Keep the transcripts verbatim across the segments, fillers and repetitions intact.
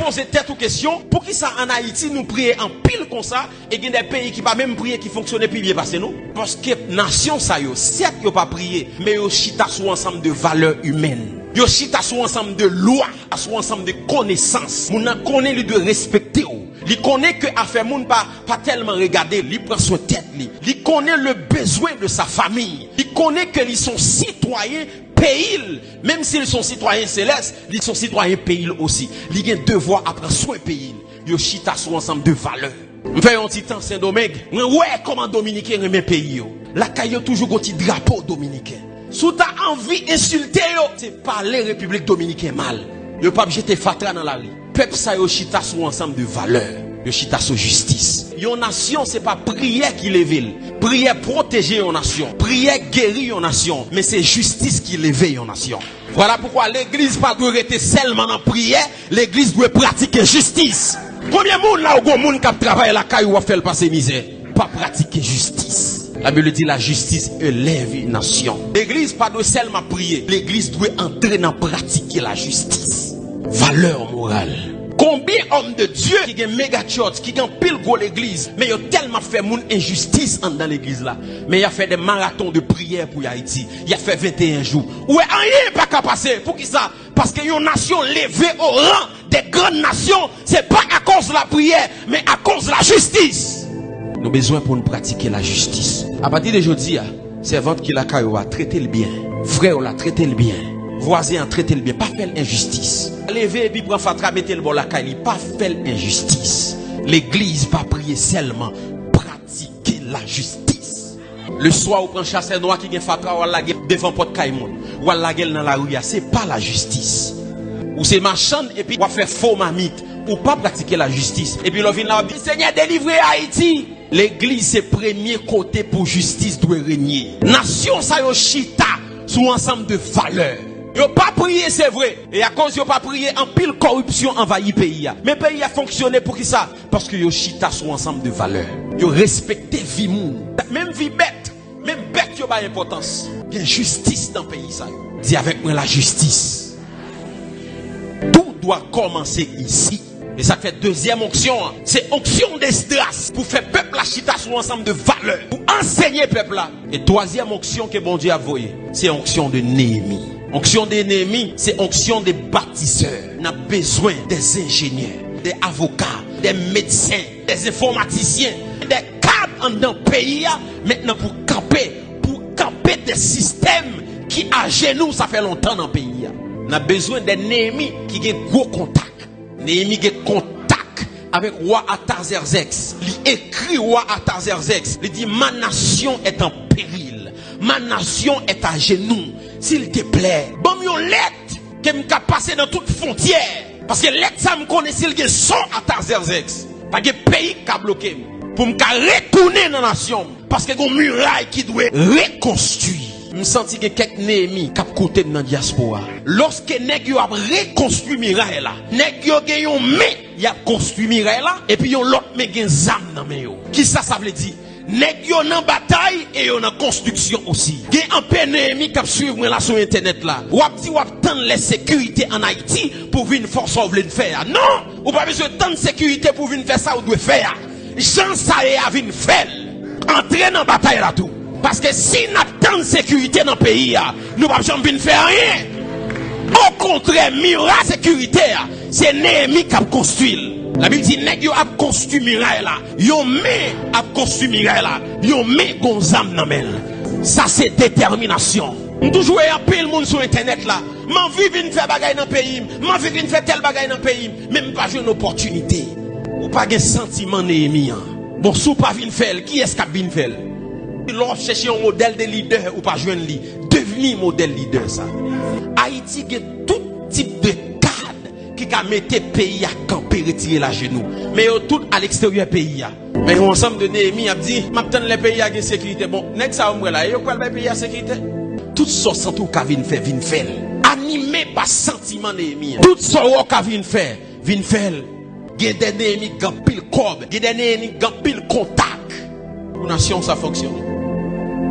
Poze tèt ou kesyon, poukisa ann Ayiti nou priye anpil konsa, e gen de peyi ki pa menm priye ki fonksyone pi byen pase nou? Paske nasyon sa yo, sèt yo pa priye, men yo chita sou ansanm de valè imèn. Yo chita sou ansanm de lwa, sou ansanm de konesans. Moun nan konnen li dwe respekte w. Li konnen ke afè moun pa, pa tèlman regade l, li pran swen tèt li. Li konnen le bezwen de sa famiy. Li konnen ke li se yon sitwayen peyi l. Menm si l se yon sitwayen selès, li se yon sitwayen peyi l osi. Li gen devwa a pran swen peyi l. Yo chita sou ansanm de valè. M fè yon ti tan Sendomeng, mwen wè kòman Dominiken renmen peyi yo. Lakay yo toujou gon ti drapo dominiken. Si w ta anvi ensilte yo, se pale Repiblik Dominiken mal. Yo p ap jete fatra nan lari. Pèp sa yo chita sou ansanm de valè. Yo chita sou jistis. Yon nasyon, se pa priyè ki leve l. Priyè pwoteje yon nasyon. Priyè geri yon nasyon. Men se jistis ki leve yon nasyon. Vwala poukwa legliz pa dwe rete sèlman nan priyè, legliz dwe pratike jistis. Konbyen moun la ou gon moun k ap travay lakay ou, w ap fè l pase mizè? Pa pratike jistis. La Bible dit la justice élève une nation. Legliz pa dwe sèlman priye, legliz dwe antre nan pratike lajistis. Valè moral. Konbyen òm de Dye ki gen mega church, ki gen anpil gwo legliz, men yo tèlman ap fè moun enjistis anndan legliz la. Men y ap fè de maraton de priyè pou Ayiti. Y ap fè venteyen jou. Ou wè, anyen pa ka pase. Poukisa? Paske yon nasyon leve o ran de grann nasyon, se pa akoz lapriyè, men akoz lajistis. Nou bezwen pou n pratike lajistis. Apati de jodi a, sèvant ki lakay ou a, trete l byen. Frè w la, trete l byen. Vwazen an, trete l byen. Pa fè l enjistis. Leve epi pran fatra, mete l bò lakay li. Pa fè l enjistis. Legliz pa priye sèlman. Pratike lajistis. Leswa, ou pran chasè nwa ki gen fatra, w al lage devan pòt kay moun. W al lage l nan lari a. Se pa lajistis. Ou se machann epi w ap fè fo mamit. Ou pa pratike lajistis. Epi lè w vin la, w ap di, Senyè, delivre Ayiti! Legliz se premye kote pou jistis dwe renye. Nasyon sa yo chita sou ansanm de valè. Yo pa priye, se vre. E akoz yo pa priye, anpil kòripsyon anvayi peyi a. Men peyi a fonksyone poukisa? Paske yo chita sou ansanm de valè. Yo respekte vi moun. Menm vi bèt. Menm bèt yo bay enpòtans. Gen jistis nan peyi sa yo. Di avèk mwen, lajistis. Tout doit commencer ici. E sa k fè dezyèm onksyon an, se onksyon de Esdras pou fè pèp la chita sou ansanm de valè, pou ansenye pèp la. E twazyèm onksyon ke Bondye ap voye, se onksyon de Neyemi. Onksyon de Neyemi, se onksyon de batisè. N ap bezwen de enjenyè, de avoka, de medsen, de enfòmatisyen, de kad anndan peyi a, mentnan pou kanpe, pou kanpe de sistèm ki ajenou, sa fè lontan nan peyi a. N ap bezwen de Neyemi ki gen gwo kontak. Neyemi gen kontak avèk wa Atazèzèks. Li ekri wa Atazèzèks. Li di, Ma nation est en péril. Ma nation est à genoux. S'il te plaît, ban m yon lèt ke m ka pase nan tout fwontyè. Paske lèt sa, m konnen si l gen son Atazèzèks, pa gen peyi k ka bloke m. Pou m ka retounen nan nasyon m. Paske gon miray ki dwe rekonstwi. M santi gen kèk Neyemi k ap koute m nan dyaspora. Lòske nèg yo ap rekonstwi miray la, nèg yo gen yon men y ap konstwi miray la, epi yon lòt men gen zam nan men yo. Kisa sa vle di? Nèg yo nan batay e yo nan konstriksyon osi. Gen anpe Neyemi k ap swiv mwen la sou entènèt la. W ap di w ap tann lè sekirite ann Ayiti pou w vin fè sa w vle n fè a. Non! Ou pa bezwen tann sekirite pou w vin fè sa w dwe fè a. Jan sa ye a, vin fè l. Antre nan batay la tou. Paske si n ap tann sekirite nan peyi a, nou p ap janm vin fè anyen. Okontrè, miray sekirite a, se Neyemi k ap konstwi l. Labib di, nèg yo ap konstwi miray la. Yon men ap konstwi miray la. Yon men gon zam nan men l. Sa se detèminasyon. M toujou wè anpil moun sou entènèt la. M anvi vin fè bagay nan peyi m. M anvi vin fè tèl bagay nan peyi m. Men m pa jwenn opòtinite. Ou pa gen santiman Neyemi an. Bon, si w pa vin fè l, kiyès k ap vin fè l? Lè w ap chèche yon modèl de lidè, ou pa jwenn li. Devni modèl lidè sa. Ayiti gen tout tip de kad ki ka mete peyi a kanpe, retire l ajenou. Men yo tout aleksteryè peyi a. Men yon ansanm de Neyemi ap di, m ap tann lè peyi a gen sekirite. Bon, nèg sa yo m wè la, e yo k pral bay peyi a sekirite? Tout sa w santi w ka vin fè, vin fè l. Anime pa santiman Neyemi an. Tout sa w wè w ka vin fè, vin fè l. Gen de Neyemi k gen anpil kòb, gen de Neyemi k gen anpil kontak. Pou nasyon sa fonksyone,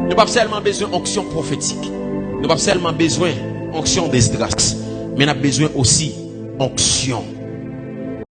nou p ap sèlman bezwen onksyon pwofetik. Nou p ap sèlman bezwen onksyon Esdras, men n ap bezwen osi onksyon